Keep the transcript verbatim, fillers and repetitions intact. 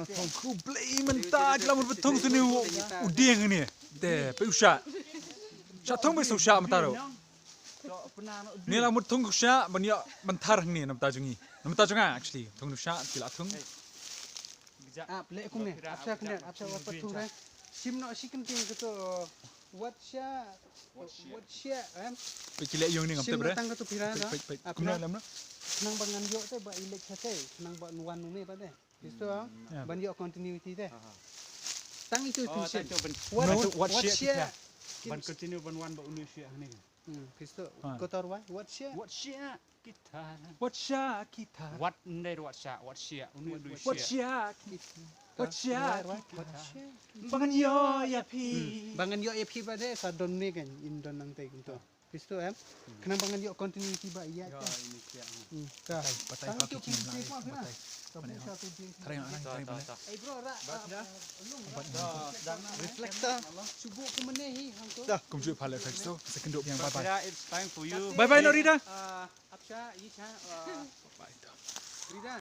Thong khublei mynta ki la mut ba thong sini u dieng ni. Te pe u sha. Sha thong be so sha mynta ro. Ni la mut thong sha ban ïa ban thar ni namta jong ngi. Namta jong nga actually. Thong sha ki la thong. Ap le kum ne. Ap sha kum ne. Ap sha wat thong re. Sim no shi kin ting to. Wat sha. Wat sha em. Pe ki le yong ni ngam te bre. Tang to phira da. Ap kum ne lam na. Nang ba ngan yo te ba i lek sa te. Nang ba wan ne ba de. Pisto ban ïoh continuity te. Tang itu tu shin. What what share? Ban continue ban wan ba unu share ni. Pisto kotor wai what share? What share kita? What share kita? What ndai what share? What share? Unu unu share. What share kita? What share kita? Bangan yo ya pi. Bangan yo ya pi ba de sa don ni kan in don nang te gitu. Pisto em. Kena bangan yo continuity ba iya. Ka. Patai patai pakai chin lai patai. Tara yang orang tara yang mana? Ei bro ra. Reflector. Subu ku mene hi hang tu. Dah kumju pale reflector. Second dok yang bye bye. It's time for you. Bye bye Norida. Apsha yi cha. Bye bye. Rida.